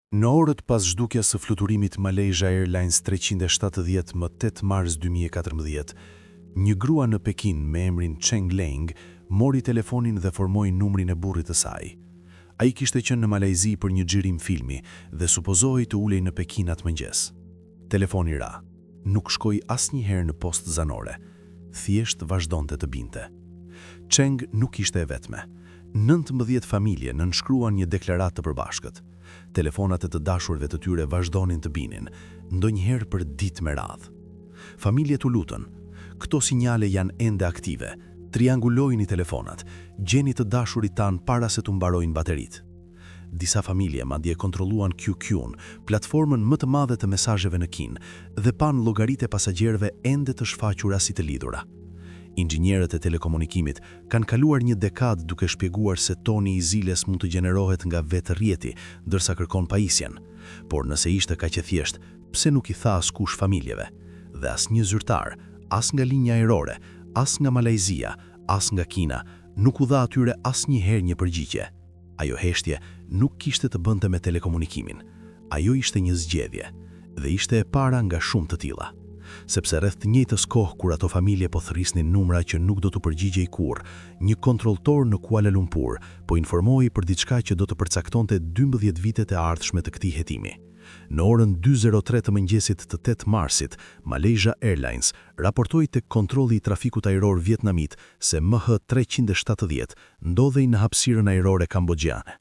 Në orët pas zhdukjes së fluturimit Malaysia Airlines 370 më 8 mars 2014, një grua në Pekin me emrin Cheng Leng mori telefonin dhe formoi numrin e burrit të saj. Ai kishte qenë në Malajzi për një xhirim filmi dhe supozohej të ulej në Pekin atë mëngjes. Telefoni ra. Nuk shkoi asnjëherë në postë zanore. Thjesht vazhdonte të binte. Cheng nuk ishte e vetme. 19 familje nënshkruan një deklaratë të përbashkët. Telefonat e të dashurve të tyre vazhdonin të binin, ndonjëherë për ditë me radhë. Familjet u lutën. Këto sinjale janë ende aktive. Triangulojini telefonat, gjeni të dashurit tanë para se t'u mbarojnë bateritë. Disa familje madje kontrolluan QQ-n, platformën më të madhe të mesazheve në Kinë, dhe panë llogaritë e pasagjerëve ende të shfaqura si të lidhura. Inxhinierët e telekomunikimit kanë kaluar një dekadë duke shpjeguar se toni i ziles mund të gjenerohet nga vetë rrjeti, ndërsa kërkon pajisjen. Por nëse ishte kaq e thjeshtë, pse nuk i tha askush familjeve? Dhe asnjë zyrtar, as nga linja ajrore, as nga Malajzia, as nga Kina, nuk u dha atyre asnjëherë një përgjigje. Ajo heshtje nuk kishte të bënte me telekomunikimin. Ajo ishte një zgjedhje, dhe ishte e para nga shumë të tilla. Sepse rreth të njëjtës kohë kur ato familje po thërrisnin numra që nuk do t'u përgjigjej kurrë, një kontrolltor në Kuala Lumpur po informohej për diçka që do të përcaktonte 12 vitet e ardhshme të këtij hetimi. Në orën 2:03 të mëngjesit të 8 marsit, Malaysia Airlines raportoi tek kontrolli i trafikut ajror vietnamit se MH 370 ndodhej në hapësirën ajrore kamboxhiane.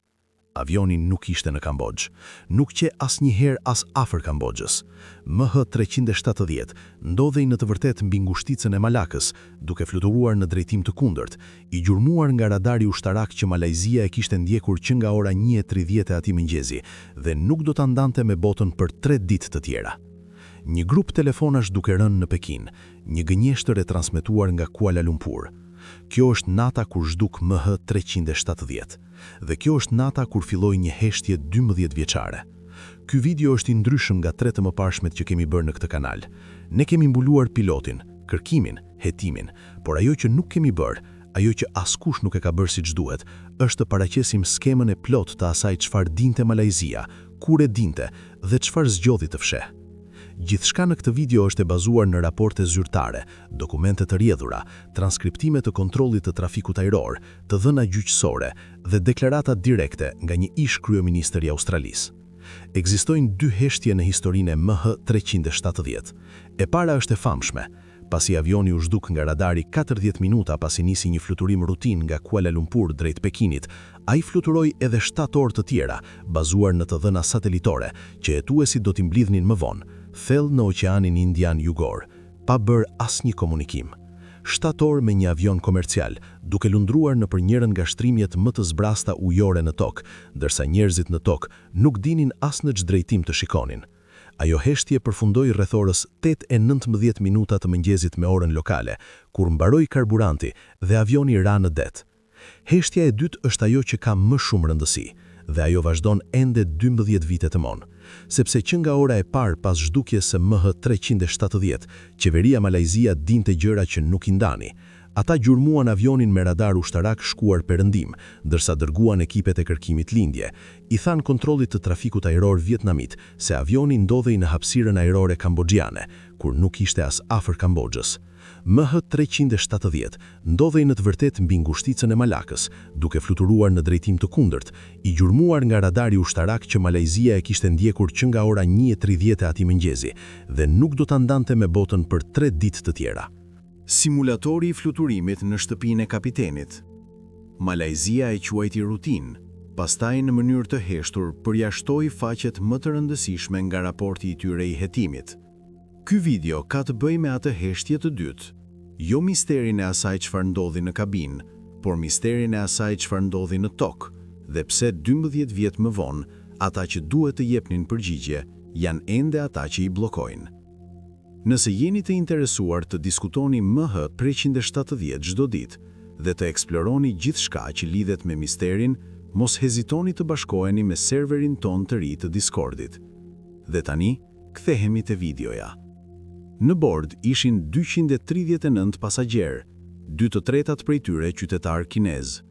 Avioni nuk ishte në Kamboxhë. Nuk qe asnjëherë as afër Kamboxhës. MH 370 ndodhej në të vërtetë mbi ngushticën e Malakës, duke fluturuar në drejtim të kundërt, i gjurmuar nga radari ushtarak që Malajzia e kishte ndjekur që nga ora 1:30 e atij mëngjesi dhe nuk do ta ndante me botën për tre ditë të tjera. Një grup telefonash duke rënë në Pekin, një gënjeshtër e transmetuar nga Kuala Lumpur. Kjo është nata kur zhduk MH 370. Dhe kjo është nata kur filloi një heshtje 12 vjeçare. Ky video është i ndryshëm nga tre të mëparshmet që kemi bërë në këtë kanal. Ne kemi mbuluar pilotin, kërkimin, hetimin, por ajo që nuk kemi bërë, ajo që askush nuk e ka bërë siç duhet, është të paraqesim skemën e plotë të asaj çfarë dinte Malajzia, kur e dinte dhe çfarë zgjodhi të fshehë. Gjithçka në këtë video është e bazuar në raporte zyrtare, dokumente të rrjedhura, transkriptime të kontrollit të trafikut ajror, të dhëna gjyqësore dhe deklarata direkte nga një ish-kryeministër i Australisë. Ekzistojnë dy heshtje në historinë e MH 370. E para është e famshme, pasi avioni u zhduk nga radari 40 minuta pasi nisi një fluturim rutinë nga Kuala Lumpur drejt Pekinit, ai fluturoi edhe 7 orë të tjera, bazuar në të dhëna satelitore, që hetuesit do t'i mblidhnin më vonë, thellë në Oqeanin Indian Jugor, pa bërë asnjë komunikim. 7 orë me një avion komercial, duke lundruar nëpër njërën nga shtrimjet më të zbrasta ujore në tokë, ndërsa njerëzit në tokë nuk dinin as në ç'drejtim të shikonin. Ajo heshtje përfundoi rreth orës 8:19 minuta të mëngjesit me orën lokale, kur mbaroi karburanti dhe avioni ra në det. Heshtja e dytë është ajo që ka më shumë rëndësi, dhe ajo vazhdon ende 12 vite më vonë. Sepse që nga ora e parë pas zhdukjes së MH 370, qeveria Malajzia dinte gjëra që nuk i ndani. Ata gjurmuan avionin me radar ushtarak shkuar perëndim, ndërsa dërguan ekipet e kërkimit lindje. I thanë kontrollit të trafikut ajror vietnamit se avioni ndodhej në hapësirën ajrore kamboxhiane, kur nuk ishte as afër Kamboxhës. MH 370 ndodhej në të vërtetë mbi ngushticën e Malakës, duke fluturuar në drejtim të kundërt, i gjurmuar nga radari ushtarak që Malajzia e kishte ndjekur që nga ora 1:30 e atij mëngjesi dhe nuk do ta ndante me botën për tre ditë të tjera. Simulatori i fluturimit në shtëpinë e kapitenit. Malajzia e quajti rutinë, pastaj në mënyrë të heshtur përjashtoi faqet më të rëndësishme nga raporti i tyre i hetimit. Ky video ka të bëjë me atë heshtje të dytë. Jo misterin e asaj çfarë ndodhi në kabinë, por misterin e asaj çfarë ndodhi në tokë, dhe pse 12 vjet më vonë, ata që duhet të jepnin përgjigje, janë ende ata që i bllokojnë. Nëse jeni të interesuar të diskutoni MH 370 çdo ditë dhe të eksploroni gjithçka që lidhet me misterin, mos hezitoni të bashkoheni me serverin tonë të ri të Discordit. Dhe tani, kthehemi te videoja. Në bord ishin 239 pasagjerë, dy të tretat prej tyre qytetarë kinezë.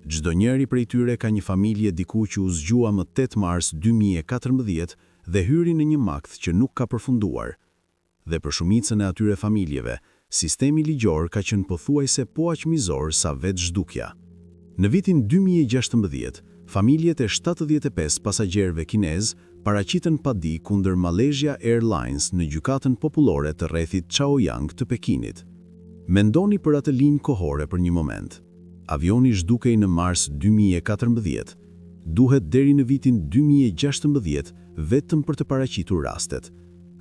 Çdonjëri prej tyre ka një familje diku që u zgjua më 8 mars 2014 dhe hyri në një makth që nuk ka përfunduar. Dhe për shumicën e atyre familjeve, sistemi ligjor ka qenë pothuajse po aq mizor sa vetë zhdukja. Në vitin 2016, familjet e 75 pasagjerëve kinezë paraqitën padi kundër Malaysia Airlines në Gjykatën Popullore të rrethit Chaoyang të Pekinit. Mendoni për atë linjë kohore për një moment. Avioni zhdukej në mars 2014. Duhet deri në vitin 2016 vetëm për të paraqitur rastet.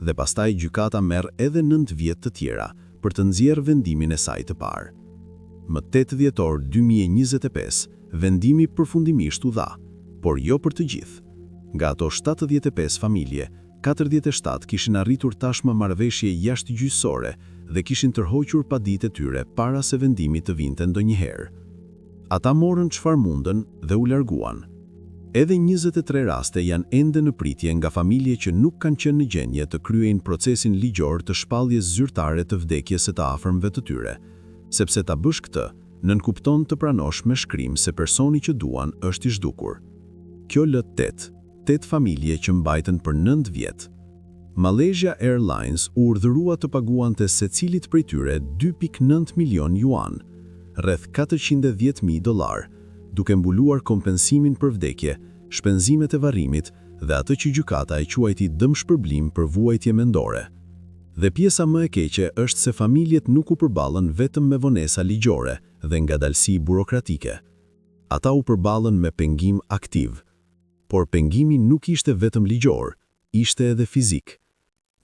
Dhe pastaj gjykata merr edhe 9 vjet të tjera për të nxjerrë vendimin e saj të parë. Më 8 dhjetor 2025, vendimi përfundimisht u dha, por jo për të gjithë. Nga ato 75 familje, 47 kishin arritur tashmë marrëveshje jashtëgjyqësore dhe kishin tërhoqur paditë e tyre para se vendimi të vinte ndonjëherë. Ata morën çfarë mundën dhe u larguan. Edhe 23 raste janë ende në pritje nga familje që nuk kanë qenë në gjendje të kryejnë procesin ligjor të shpalljes zyrtare të vdekjes së të afërmve të tyre, sepse ta bësh këtë nënkupton të pranosh me shkrim se personi që duan është i zhdukur. Kjo lë 8, 8 familje që mbajtën për 9 vjet. Malaysia Airlines u urdhërua të paguante secilit prej tyre 2.9 milion yuan, rreth 410.000 dollar, duke mbuluar kompensimin për vdekje, shpenzimet e varrimit dhe atë që gjykata e quajti dëmshpërblim për vuajtje mendore. Dhe pjesa më e keqe është se familjet nuk u përballën vetëm me vonesa ligjore dhe ngadalësi burokratike. Ata u përballën me pengim aktiv. Por pengimi nuk ishte vetëm ligjor, ishte edhe fizik.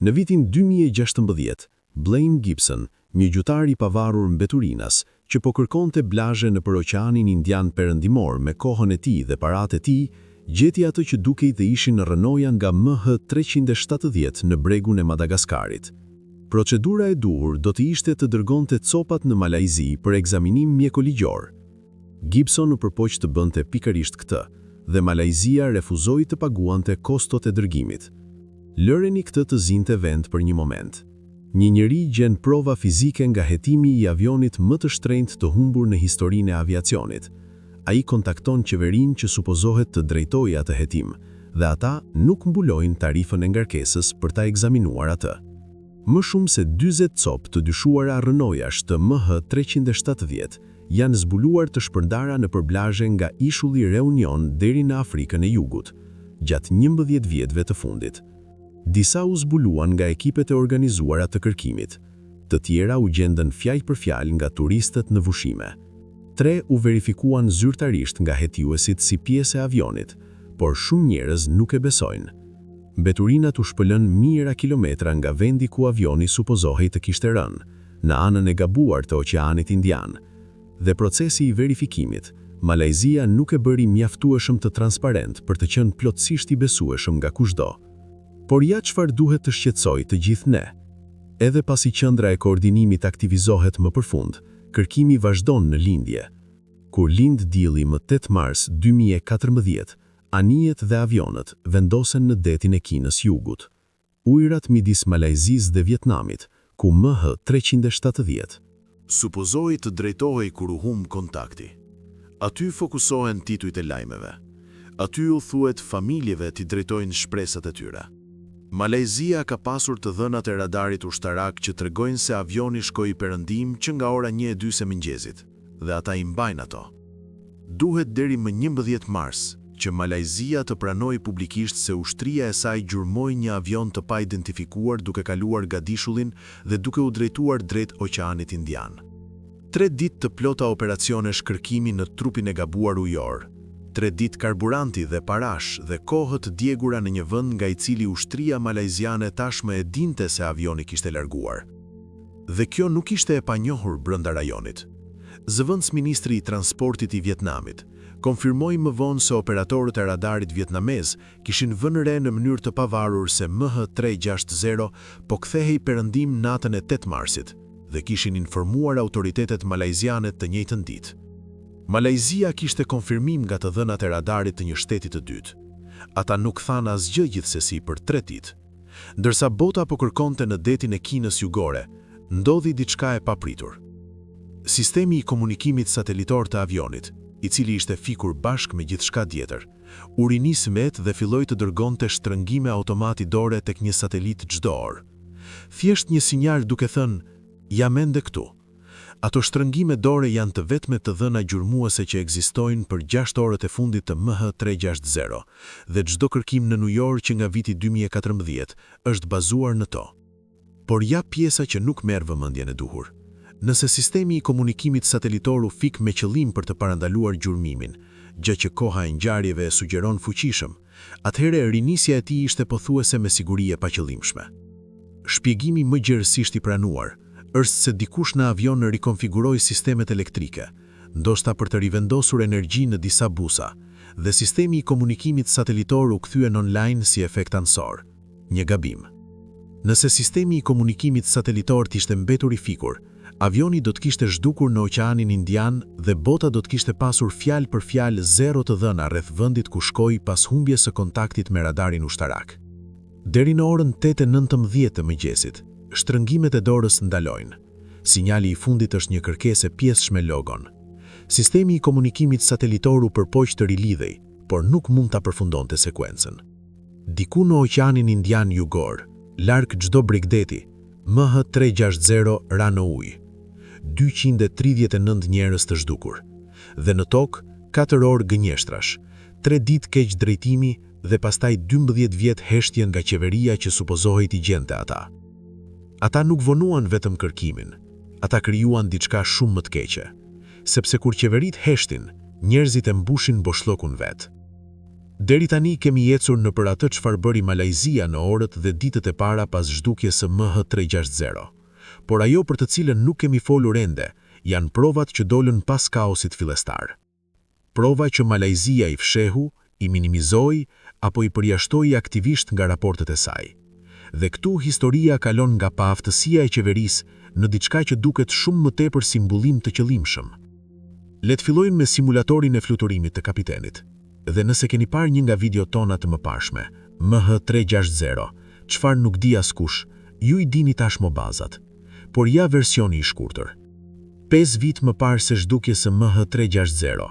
Në vitin 2016, Blaine Gibson, një gjuetar i pavarur mbeturinash, që po kërkonte plazhe nëpër oqeanin Indian perëndimor me kohën e tij dhe paratë e tij, gjeti atë që dukej të ishin rrënoja nga MH370 në bregun e Madagaskarit. Procedura e duhur do të ishte të dërgonte copat në Malajzi për ekzaminim mjekoligjor. Gibson u përpoq të bënte pikërisht këtë, dhe Malajzia refuzoi të paguante kostot e dërgimit. Lëreni këtë të zinte vend për një moment. Një njeri gjen prova fizike nga hetimi i avionit më të shtrenjtë të humbur në historinë e aviacionit. Ai kontakton qeverinë që supozohet të drejtojë atë hetim, dhe ata nuk mbulojnë tarifën e ngarkesës për ta ekzaminuar atë. Më shumë se 40 copë të dyshuara rrënojash të MH370 janë zbuluar të shpërndara nëpër plazhe nga ishulli Reunion deri në Afrikën e Jugut, gjatë 11 vjetëve të fundit. Disa u zbuluan nga ekipet e organizuara të kërkimit. Të tjera u gjendën fjalë për fjalë nga turistët në pushime. Tre u verifikuan zyrtarisht nga hetuesit si pjesë e avionit, por shumë njerëz nuk e besojnë. Mbeturinat u shpëlën mijëra kilometra nga vendi ku avioni supozohej të kishte rënë, në anën e gabuar të Oqeanit Indian. Dhe procesi i verifikimit, Malajzia nuk e bëri mjaftueshëm të transparent për të qenë plotësisht i besueshëm nga kushdo. Por ja çfarë duhet të shqetësojë të gjithë ne. Edhe pasi qendra e koordinimit aktivizohet më përfund, kërkimi vazhdon në lindje. Kur lind dielli më 8 mars 2014, anijet dhe avionët vendosen në detin e Kinës Jugut. Ujërat midis Malajzisë dhe Vietnamit, ku MH370. Supozohej të drejtohej kur u humb kontakti. Aty fokusohen titujt e lajmeve. Aty u thuhet familjeve t'i drejtojnë shpresat e tyre. Malajzia ka pasur të dhënat e radarit ushtarak që tregojnë se avioni shkoi perëndim që nga ora 1:40 e mëngjesit, dhe ata i mbajnë ato. Duhet deri më 11 mars, që Malajzia të pranojë publikisht se ushtria e saj gjurmoi një avion të paidentifikuar duke kaluar gadishullin dhe duke u drejtuar drejt Oqeanit Indian. Tre ditë të plota operacionesh kërkimi në trupin e gabuar ujor, tre ditë karburanti dhe parash dhe kohë të djegura në një vend nga i cili ushtria malajziane tashmë e dinte se avioni kishte larguar. Dhe kjo nuk ishte e panjohur brenda rajonit. Zëvendës ministri i Transportit i Vietnamit konfirmoi më vonë se operatorët e radarit vietnamez kishin vënë re në mënyrë të pavarur se MH360 po kthehej perëndim natën e 8 marsit dhe kishin informuar autoritetet malajziane të njëjtën ditë. Malajzia kishte konfirmim nga të dhënat e radarit të një shteti të dytë. Ata nuk thanë asgjë gjithsesi për tre ditë. Ndërsa bota po kërkonte në detin e Kinës jugore, ndodhi diçka e papritur. Sistemi i komunikimit satelitor të avionit. i cili ishte fikur bashkë me gjithçka tjetër, u rinis vetë dhe filloi të dërgonte shtrëngime automati dore tek një satelit çdo orë. Thjesht një sinjal duke thënë, Jam ende këtu. Ato shtrëngime dore janë të vetmet të dhëna gjurmuese që ekzistojnë për gjashtë orët e fundit të MH360, dhe çdo kërkim nënujor që nga viti 2014 është bazuar në to. Por ja pjesa që nuk merr vëmendjen e duhur. Nëse sistemi i komunikimit satelitor u fik me qëllim për të parandaluar gjurmimin, gjë që koha e ngjarjeve e sugjeron fuqishëm, atëherë rinisja e tij ishte pothuajse me siguri e paqëllimshme. Shpjegimi më gjerësisht i pranuar është se dikush në avion rikonfiguroi sistemet elektrike, ndoshta për të rivendosur energji në disa busa, dhe sistemi i komunikimit satelitor u kthye në online si efekt anësor. Një gabim. Nëse sistemi i komunikimit satelitor të ishte mbetur i fikur, avioni do të kishte zhdukur në Oqeanin Indian dhe bota do të kishte pasur fjalë për fjalë zero të dhëna rreth vendit ku shkoi pas humbjes së kontaktit me radarin ushtarak. Deri në orën 8:19 të mëngjesit, shtrëngimet e dorës ndalojnë. Sinjali i fundit është një kërkesë e pjesshme logon. Sistemi i komunikimit satelitor u përpoq të rilidhej, por nuk mund ta përfundonte sekuencën. Diku në Oqeanin Indian Jugor, larg çdo bregdeti, MH360 ra në ujë. 239 njerëz të zhdukur. Dhe në tokë, 4 orë gënjeshtrash, 3 ditë keq drejtimi dhe pastaj 12 vjet heshtje nga qeveria që supozohej t'i gjente ata. Ata nuk vonuan vetëm kërkimin, ata krijuan diçka shumë më të keqe. Sepse kur qeveritë heshtin, njerëzit e mbushin boshllëkun vetë. Deri tani kemi ecur nëpër atë çfarë bëri Malajzia në orët dhe ditët e para pas zhdukjes së MH360. Por ajo për të cilën nuk kemi folur ende, janë provat që dolën pas kaosit fillestar. Prova që Malajzia i fshehu, i minimizoi apo i përjashtoi aktivisht nga raportet e saj. Dhe këtu historia kalon nga paaftësia e qeverisë në diçka që duket shumë më tepër si mbulim të qëllimshëm. Le të fillojmë me simulatorin e fluturimit të kapitenit. Dhe nëse keni parë një nga videot tona të mëparshme, MH360, çfarë nuk di askush, ju i dini tashmë bazat. Por ja versioni i shkurtër. 5 vite më parë se zhdukjes së MH360,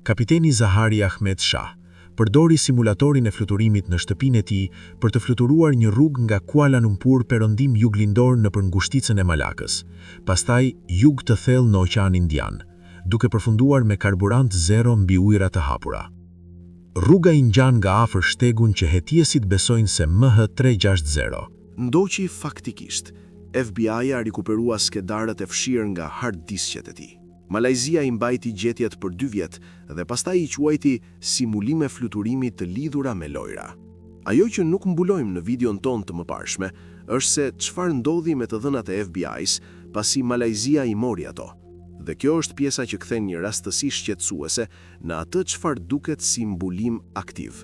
kapiteni Zahari Ahmed Shah përdori simulatorin e fluturimit në shtëpinë e tij për të fluturuar një rrugë nga Kuala Lumpur perëndim juglindor nëpër ngushticën e Malakës, pastaj jug të thellë në Oqean Indian, duke përfunduar me karburant zero mbi ujëra të hapura. Rruga i ngjan nga afër shtegun që hetuesit besojnë se MH360. Ndoqi faktikisht. FBI-a rikuperua skedarët e fshirë nga hard disqet e tij. Malajzia i mbajti gjetjet për 2 vjet dhe pastaj i quajti simulime fluturimi të lidhura me lojra. Ajo që nuk mbulojmë në videon tonë të mëparshme është se çfarë ndodhi me të dhënat e FBI-s pasi Malajzia i mori ato. Dhe kjo është pjesa që kthen një rastësi shqetësuese në atë çfarë duket si mbulim aktiv.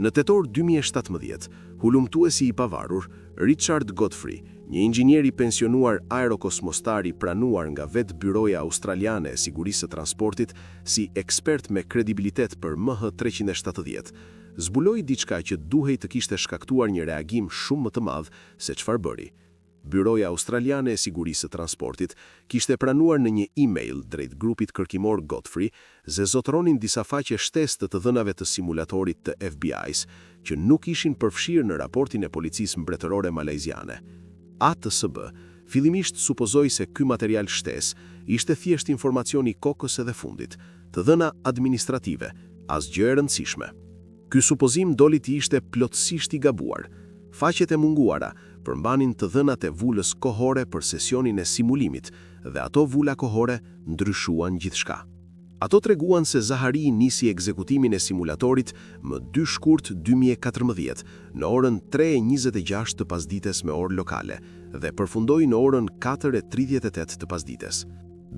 Në tetor 2017, hulumtuesi i pavarur, Richard Godfrey, një inxhinier i pensionuar aerokosmostar i pranuar nga vetë Byroja Australiane e Sigurisë së Transportit si ekspert me kredibilitet për MH370, zbuloi diçka që duhej të kishte shkaktuar një reagim shumë më të madh se çfarë bëri. Byroja Australiane e Sigurisë së Transportit kishte pranuar në një email drejt grupit kërkimor Godfrey se zotëronin disa faqe shtesë të të dhënave të simulatorit të FBI-s që nuk ishin përfshirë në raportin e Policisë Mbretërore Malajziane. ATSB fillimisht supozoi se ky material shtesë ishte thjesht informacion i kokës edhe fundit, të dhëna administrative, asgjë e rëndësishme. Ky supozim doli të ishte plotësisht i gabuar. Faqet e munguara përmbanin të dhënat e vulës kohore për sesionin e simulimit dhe ato vula kohore ndryshuan gjithçka. Ato treguan se Zahari nisi ekzekutimin e simulatorit më 2 shkurt 2014 në orën 3:26 të pasdites me orë lokale dhe përfundoi në orën 4:38 të pasdites.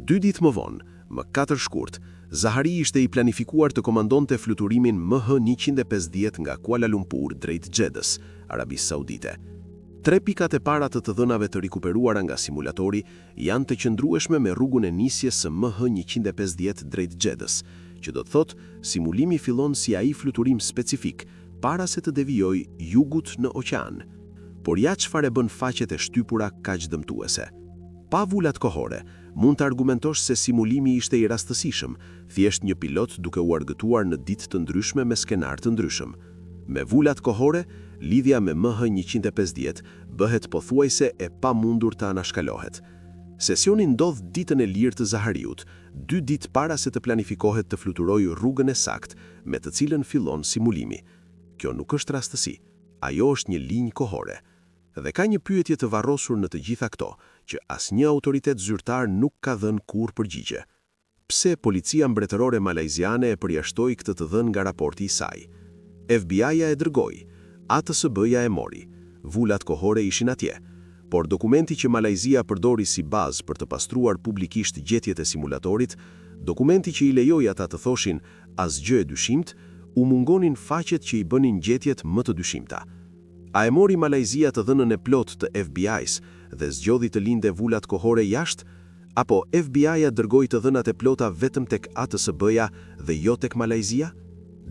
Dy ditë më vonë, më 4 shkurt, Zahari ishte i planifikuar të komandonte fluturimin MH150 nga Kuala Lumpur drejt Xhedës, Arabisë Saudite. Tre pikat e para të të dhënave të rikuperuara nga simulatori janë të qëndrueshme me rrugën e nisjes së MH150 drejt Xhedës, që do të thotë simulimi fillon si ai fluturim specifik para se të devijojë jugut në oqean. Por ja çfarë e bën faqet e shtypura kaq dëmtuese. Pa vulat kohore, mund të argumentosh se simulimi ishte i rastësishëm, thjesht një pilot duke u argëtuar në ditë të ndryshme me skenarë të ndryshëm. Me vulat kohore, lidhja me MH 150 bëhet pothuajse e pamundur të anashkalohet. Sesioni ndodh ditën e lirë të Zahariut, dy ditë para se të planifikohet të fluturojë rrugën e saktë me të cilën fillon simulimi. Kjo nuk është rastësi, ajo është një linjë kohore. Dhe ka një pyetje të varrosur në të gjitha këto, që asnjë autoritet zyrtar nuk ka dhënë kurrë përgjigje. Pse Policia Mbretërore Malajziane e përjashtoi këtë të dhënë nga raporti i saj? FBI-ja e dërgoi, ATSB-ja e mori, vulat kohore ishin atje. Por dokumenti që Malajzia përdori si bazë për të pastruar publikisht gjetjet e simulatorit, dokumenti që i lejoi ata të thoshin asgjë e dyshimtë, u mungonin faqet që i bënin gjetjet më të dyshimta. A e mori Malajzia të dhënën e plotë të FBI-s dhe zgjodhi të linte vulat kohore jashtë? Apo FBI-ja dërgoi të dhënat e plota vetëm tek ATSB-ja dhe jo tek Malajzia?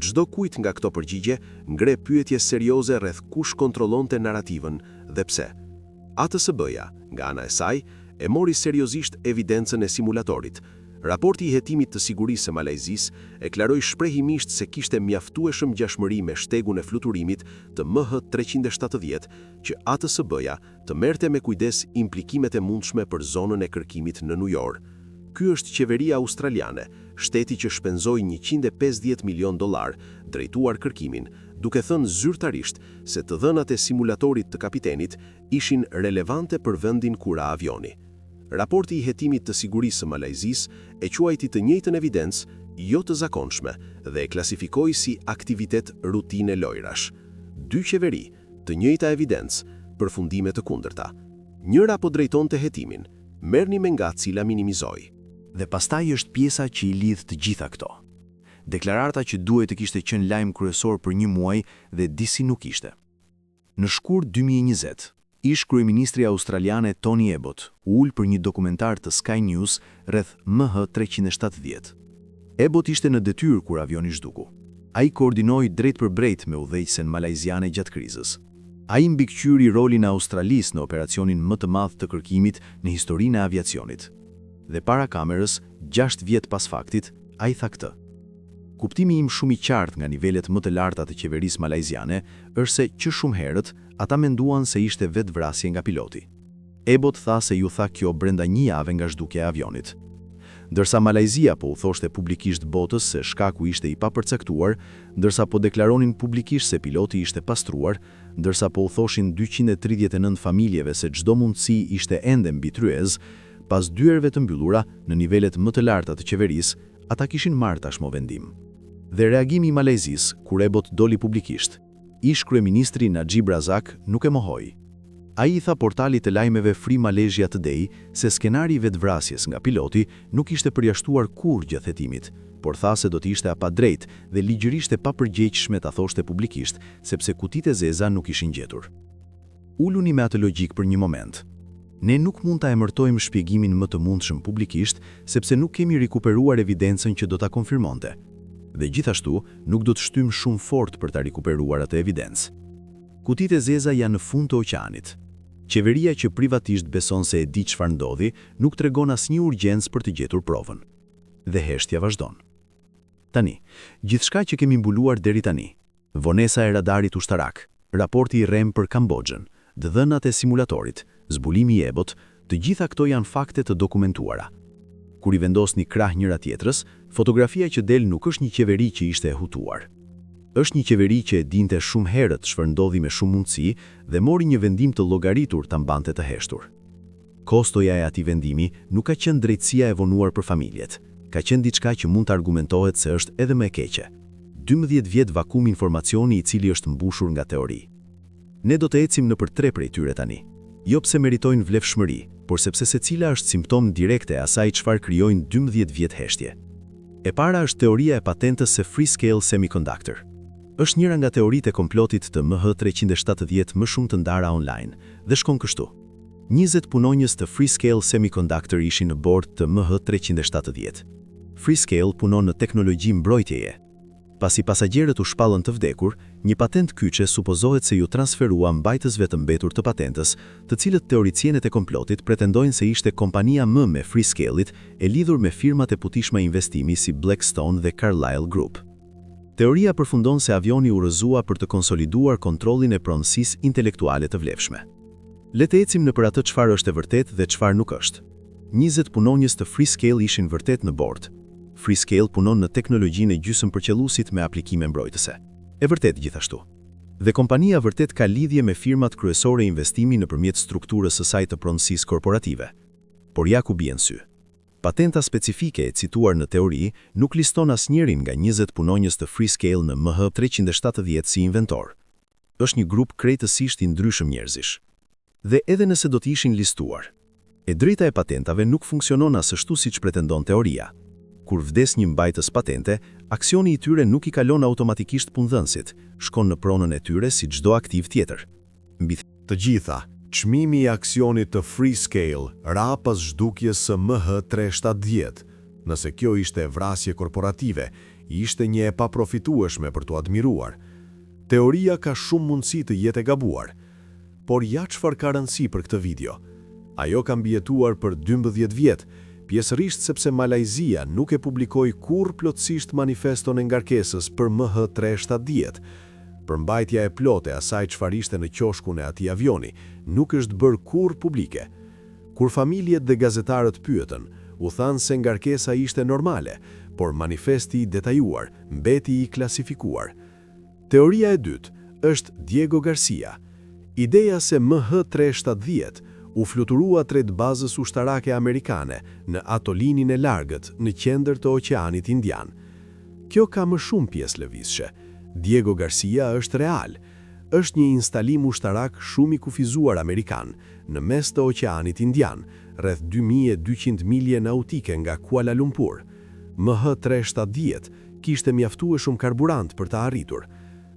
Çdo kujt nga këto përgjigje ngre pyetje serioze rreth kush kontrollonte narrativën dhe pse. ATSB-ja, nga ana e saj, e mori seriozisht evidencën e simulatorit. Raporti i hetimit të sigurisë së Malajzisë e klaroi shprehimisht se kishte mjaftueshëm ngjashmëri me shtegun e fluturimit të MH 370 që ATSB-ja të merrte me kujdes implikimet e mundshme për zonën e kërkimit nënujor. Ky është qeveria australiane, shteti që shpenzoi 150 milion dollar drejtuar kërkimin, duke thënë zyrtarisht se të dhënat e simulatorit të kapitenit ishin relevante për vendin ku ra avioni. Raporti i hetimit të sigurisë së Malajzisë e quajti të njëjtën evidencë jo të zakonshme dhe e klasifikoi si aktivitet rutine lojrash. Dy qeveri, të njëjta evidencë, përfundime të kundërta. Njëra po drejtonte hetimin, merrni me nga cila minimizoi. Dhe pastaj është pjesa që i lidh të gjitha këto. Deklarata që duhej të kishte qenë lajm kryesor për një muaj dhe disi nuk ishte. Në shkurt 2020, ish kryeministri australiane Tony Abbott u ul për një dokumentar të Sky News rreth MH 370. Abbott ishte në detyrë kur avioni zhduku. Ai koordinoi drejtpërdrejt me udhëheqësen malajziane gjatë krizës. Ai mbikëqyri rolin e Australisë në operacionin më të madh të kërkimit në historinë e aviacionit. Dhe para kamerës, 6 vjet pas faktit, ai tha këtë. Kuptimi im shumë i qartë nga nivelet më të larta të qeverisë malajziane është se që shumë herët ata menduan se ishte vetëvrasje nga piloti. Abbott tha se ju tha kjo brenda një jave nga zhdukja e avionit. Ndërsa Malajzia po u thoshte publikisht botës se shkaku ishte i papërcaktuar, ndërsa po deklaronin publikisht se piloti ishte pastruar, ndërsa po u thoshin 239 familjeve se çdo mundësi ishte ende mbi tryezë, pas dyerve të mbyllura në nivelet më të larta të qeverisë, ata kishin marrë tashmë vendim. Dhe reagimi i Malajzisë, kur Abbott doli publikisht, ish kryeministri Najib Razak nuk e mohoi. Ai i tha portalit të lajmeve Free Malaysia Today se skenari i vetëvrasjes nga piloti nuk ishte përjashtuar kurrë gjatë hetimit, por tha se do të ishte e padrejtë dhe ligjërisht e papërgjegjshme ta thoshte publikisht, sepse kutitë e zeza nuk ishin gjetur. Uluni me atë logjik për një moment. Ne nuk mund ta emërtojmë shpjegimin më të mundshëm publikisht, sepse nuk kemi rikuperuar evidencën që do ta konfirmonte. Dhe gjithashtu, nuk do të shtymë shumë fort për ta rikuperuar atë evidencë. Kutitë e zeza janë në fund të oqeanit. Qeveria që privatisht beson se e di çfarë ndodhi, nuk tregon asnjë urgjencë për të gjetur provën. Dhe heshtja vazhdon. Tani, gjithçka që kemi mbuluar deri tani, vonesa e radarit ushtarak, raporti i rremë për Kamboxhën, të dhënat e simulatorit, zbulimi i Abbott, të gjitha këto janë fakte të dokumentuara. Kur i vendosni krah njëra tjetrës, fotografia që del nuk është një qeveri që ishte e hutuar. Është një qeveri që e dinte shumë herët çfarë ndodhi me shumë mundësi dhe mori një vendim të llogaritur ta mbante të heshtur. Kostoja e atij vendimi nuk ka qenë drejtësia e vonuar për familjet. Ka qenë diçka që mund të argumentohet se është edhe më e keqe. 12 vjet vakum informacioni i cili është mbushur nga teori. Ne do të ecim nëpër tre prej tyre tani. Jo pse meritojnë vlefshmëri, por sepse secila është simptom direkte e asaj çfarë krijojnë 12 vjet heshtje. E para është teoria e patentës së Freescale Semiconductor. Është njëra nga teoritë e komplotit të MH 370 më shumë të ndara online dhe shkon kështu. 20 punonjës të Freescale Semiconductor ishin në bord të MH 370. Freescale punon në teknologji mbrojtjeje. Pasi pasagjerët u shpallën të vdekur, një patentë kyçe supozohet se iu transferua mbajtësve të mbetur të patentës, të cilët teoricienët e komplotit pretendojnë se ishte kompania mëmë e Freescale-it e lidhur me firmat e putishma investimi si Blackstone dhe Carlyle Group. Teoria përfundon se avioni u rrëzua për të konsoliduar kontrollin e pronësisë intelektuale të vlefshme. Le të ecim nëpër atë çfarë është e vërtetë dhe çfarë nuk është. 20 punonjës të Freescale ishin vërtet në bord. Freescale punon në teknologjinë e gjysëmpërqelluesit me aplikime mbrojtëse. E vërtetë gjithashtu. Dhe kompania vërtet ka lidhje me firmat kryesore investimi nëpërmjet strukturës së saj të pronësisë korporative. Por ja ku bie në sy. Patenta specifike e cituar në teori nuk liston asnjërin nga 20 punonjës të Freescale në MH370 si inventor. Është një grup krejtësisht i ndryshëm njerëzish. Dhe edhe nëse do të ishin listuar. E drejta e patentave nuk funksionon ashtu siç pretendon teoria. Kur vdes një mbajtës patente, aksioni i tyre nuk i kalon automatikisht punëdhënësit, shkon në pronën e tyre si çdo aktiv tjetër. Mbi të gjitha, çmimi i aksionit të Freescale ra pas zhdukjes së MH370. Nëse kjo ishte vrasje korporative, ishte një e paprofitueshme për të admiruar. Teoria ka shumë mundësi të jetë e gabuar. Por ja çfarë ka rëndësi për këtë video. Ajo ka mbijetuar për 12 vjet, pjesërisht sepse Malajzia nuk e publikoi kurrë plotësisht manifeston e ngarkesës për MH370. Përmbajtja e plotë e asaj çfarë ishte në qoshkun e atij avioni nuk është bërë kurrë publike. Kur familjet dhe gazetarët pyetën, u thanë se ngarkesa ishte normale, por manifesti i detajuar mbeti i klasifikuar. Teoria e dytë është Diego Garcia. Ideja se MH370 u fluturua drejt bazës ushtarake amerikane në atolinin e largët në qendër të Oqeanit Indian. Kjo ka më shumë pjesë lëvizshë. Diego Garcia është real. Është një instalim ushtarak shumë i kufizuar amerikan në mes të Oqeanit Indian, rreth 2200 milje nautike nga Kuala Lumpur. MH370 kishte mjaftueshëm karburant për të arritur.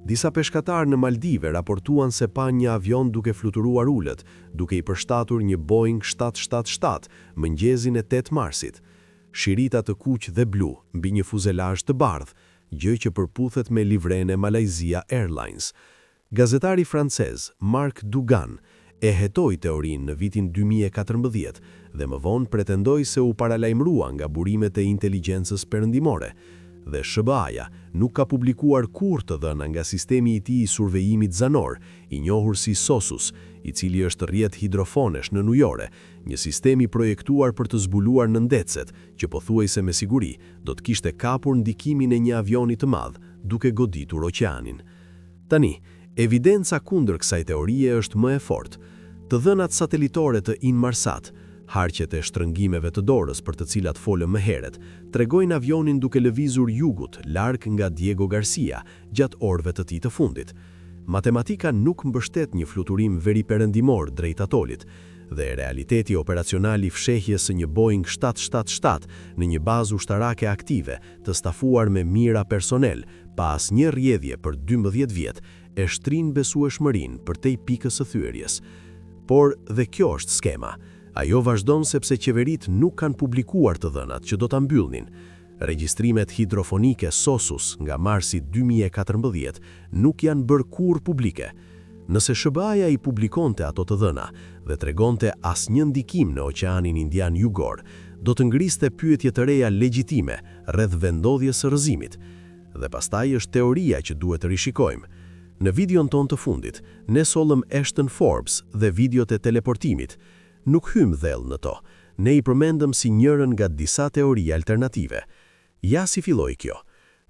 Disa peshkatarë në Maldive raportuan se pa një avion duke fluturuar ulët, duke i përshtatur një Boeing 777 mëngjesin e 8 marsit. Shirita të kuq dhe blu mbi një fuzelazh të bardhë, gjë që përputhet me livrenë e Malaysia Airlines. Gazetari francez Marc Dugan e hetoi teorinë në vitin 2014 dhe më vonë pretendoi se u paralajmërua nga burimet e inteligjencës perëndimore. Dhe SHBA-ja nuk ka publikuar kurrë të dhëna nga sistemi i tij i survejimit zanor, i njohur si SOSUS, i cili është rrjet hidrofonesh nënujore, një sistem i projektuar për të zbuluar nëndetëset, që pothuajse me siguri do të kishte kapur ndikimin e një avioni të madh duke goditur oqeanin. Tani, evidenca kundër kësaj teorie është më e fortë. Të dhënat satelitore të Inmarsat, harqet e shtrëngimeve të dorës për të cilat folëm më herët, tregojnë avionin duke lëvizur jugut, larg nga Diego Garcia, gjatë orëve të tij të fundit. Matematika nuk mbështet një fluturim veriperëndimor drejt atolit, dhe realiteti operacional i fshehjes së një Boeing 777 në një bazë ushtarake aktive të stafuar me mijëra personel, pa asnjë rrjedhje për 12 vjet, e shtrin besueshmërinë përtej pikës së thyerjes. Por dhe kjo është skema. Ajo vazhdon sepse qeveritë nuk kanë publikuar të dhënat që do ta mbyllnin. Regjistrimet hidrofonike SOSUS nga marsi 2014 nuk janë bërë kurrë publike. Nëse SHBA-ja i publikonte ato të dhëna dhe tregonte asnjë ndikim në Oqeanin Indian Jugor, do të ngriste pyetje të reja legjitime rreth vendodhjes së rrëzimit. Dhe pastaj është teoria që duhet të rishikojmë. Në videon tonë të fundit, ne sollëm Ashton Forbes dhe videot e teleportimit. Nuk hymë thellë në to. Ne i përmendëm si njërën nga disa teori alternative. Ja si filloi kjo.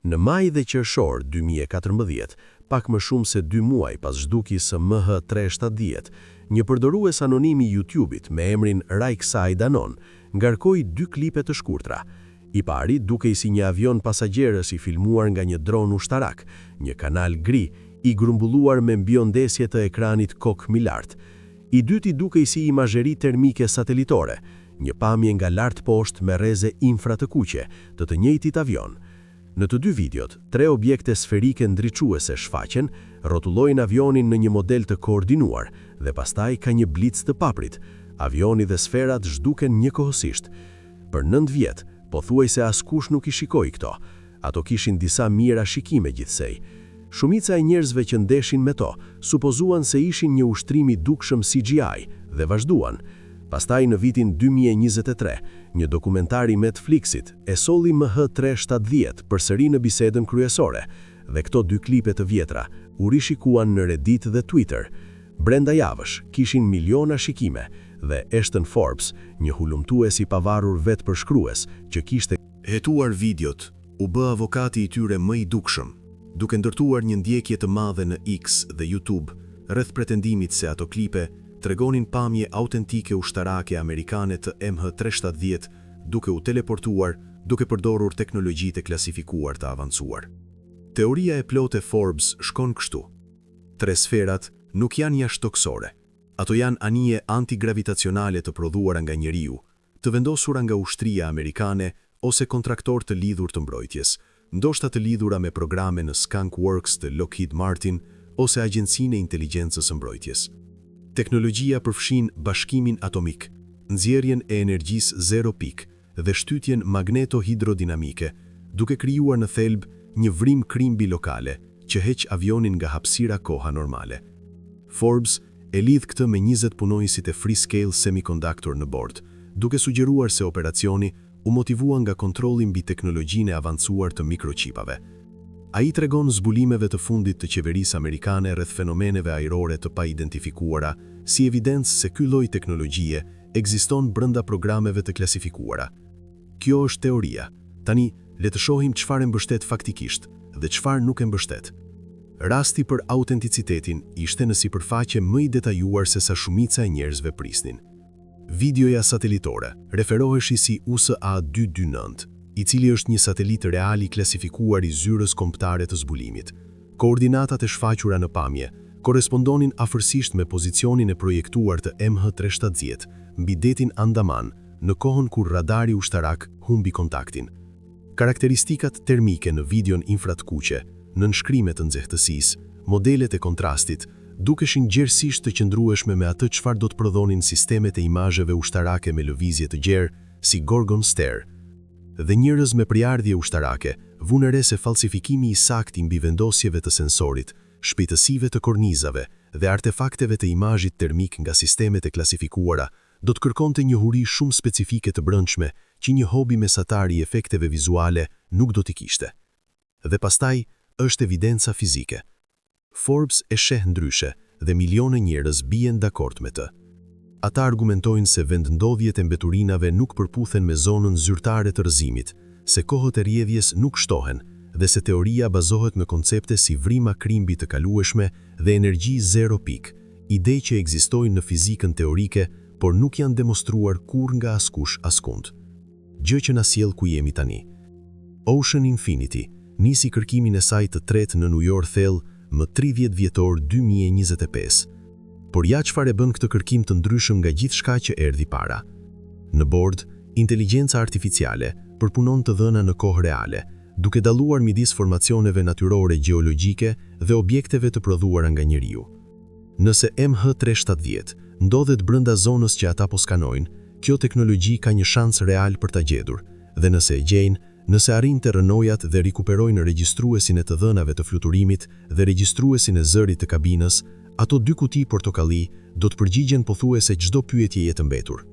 Në maj dhe qershor 2014, pak më shumë se 2 muaj pas zhdukjes së MH370, një përdorues anonim i YouTube-it me emrin Raiksaid Anon ngarkoi dy klipe të shkurtra. I pari dukej si një avion pasagjerës i filmuar nga një dron ushtarak, një kanal gri i grumbulluar me mbiondesje të ekranit kokë mi lart. I dyti dukej si imazheri termike satelitore, një pamje nga lart poshtë me rreze infra të kuqe të të njëjtit avion. Në të dy videot, tre objekte sferike ndriçuese shfaqen, rrotullojnë avionin në një model të koordinuar dhe pastaj ka një blic të paprit. Avioni dhe sferat zhduken njëkohësisht. Për 9 vjet, pothuajse askush nuk i shikoi këto. Ato kishin disa mijëra shikime gjithsej. Shumica e njerëzve që ndeshin me to, supozuan se ishin një ushtrim i dukshëm CGI dhe vazhduan. Pastaj në vitin 2023, një dokumentar i Netflixit e solli MH370 përsëri në bisedën kryesore, dhe këto dy klipe të vjetra u rishikuan në Reddit dhe Twitter. Brenda javësh, kishin miliona shikime dhe Ashton Forbes, një hulumtues i pavarur vetëpërshkrues që kishte hetuar videot, u bë avokati i tyre më i dukshëm, duke ndërtuar një ndjekje të madhe në X dhe YouTube rreth pretendimit se ato klipe tregonin pamje autentike ushtarake amerikane të MH370 duke u teleportuar duke përdorur teknologjitë e klasifikuar të avancuar. Teoria e plotë e Forbes shkon kështu. Tre sferat nuk janë jashtëtoksore. Ato janë anije antigravitacionale të prodhuara nga njeriu, të vendosura nga ushtria amerikane ose kontraktor të lidhur të mbrojtjes, ndoshta të lidhura me programe në Skunk Works të Lockheed Martin ose Agjencinë e Inteligjencës së Mbrojtjes. Teknologjia përfshin bashkimin atomik, nxjerrjen e energjisë zero pikë dhe shtytjen magneto-hidrodinamike, duke krijuar në thelb një vrimë krimbi lokale që heq avionin nga hapësira koha normale. Forbes e lidh këtë me 20 punonjësit e Freescale Semiconductor në bord, duke sugjeruar se operacioni u motivua nga kontrolli mbi teknologjinë e avancuar të mikroçipave. Ai tregon zbulimeve të fundit të qeverisë amerikane rreth fenomeneve ajrore të paidentifikuara si evidencë se ky lloj teknologjie ekziston brenda programeve të klasifikuara. Kjo është teoria. Tani, le të shohim çfarë e mbështet faktikisht dhe çfarë nuk e mbështet. Rasti për autenticitetin ishte në sipërfaqe më i detajuar se sa shumica e njerëzve prisnin. Videoja satelitore referoheshi si USA 229, i cili është një satelit real i klasifikuar i zyrës kombëtare të zbulimit. Koordinatat e shfaqura në pamje korrespondonin afërsisht me pozicionin e projektuar të MH370 mbi detin Andaman në kohën kur radari ushtarak humbi kontaktin. Karakteristikat termike në videon infratkuqe, nënshkrime të nxehtësisë, modelet e kontrastit, dukeshin gjerësisht të qëndrueshme me atë çfarë do të prodhonin sistemet e imazheve ushtarake me lëvizje të gjerë, si Gorgon Stare. Dhe njerëz me prejardhje ushtarake vunë re se falsifikimi i saktë i mbivendosjeve të sensorit, shpejtësive të kornizave dhe artefakteve të imazhit termik nga sistemet e klasifikuara do të kërkonte njohuri shumë specifike të brendshme që një hobi mesatar i efekteve vizuale nuk do t'i kishte. Dhe pastaj është evidenca fizike. Forbes e sheh ndryshe dhe milione njerëz bien dakord me të. Ata argumentojnë se vendndodhjet e mbeturinave nuk përputhen me zonën zyrtare të rrëzimit, se kohët e rrjedhjes nuk shtohen dhe se teoria bazohet në koncepte si vrima krimbi të kalueshme dhe energji zero pikë, ide që ekzistojnë në fizikën teorike, por nuk janë demonstruar kurrë nga askush askund. Gjë që na sjell ku jemi tani. Ocean Infinity nisi kërkimin e saj të tretë nënujor thellë më 30 dhjetor 2025. Por ja çfarë e bën këtë kërkim të ndryshëm nga gjithçka që erdhi para. Në bord, inteligjenca artificiale përpunon të dhëna në kohë reale, duke dalluar midis formacioneve natyrore gjeologjike dhe objekteve të prodhuara nga njeriu. Nëse MH370 ndodhet brenda zonës që ata po skanojnë, kjo teknologji ka një shans real për ta gjetur, dhe nëse e gjejnë, nëse arrijnë të rrënojat dhe rikuperojnë regjistruesin e të dhënave të fluturimit dhe regjistruesin e zërit të kabinës, ato dy kuti portokalli do të përgjigjen pothuajse çdo pyetjeje të mbetur.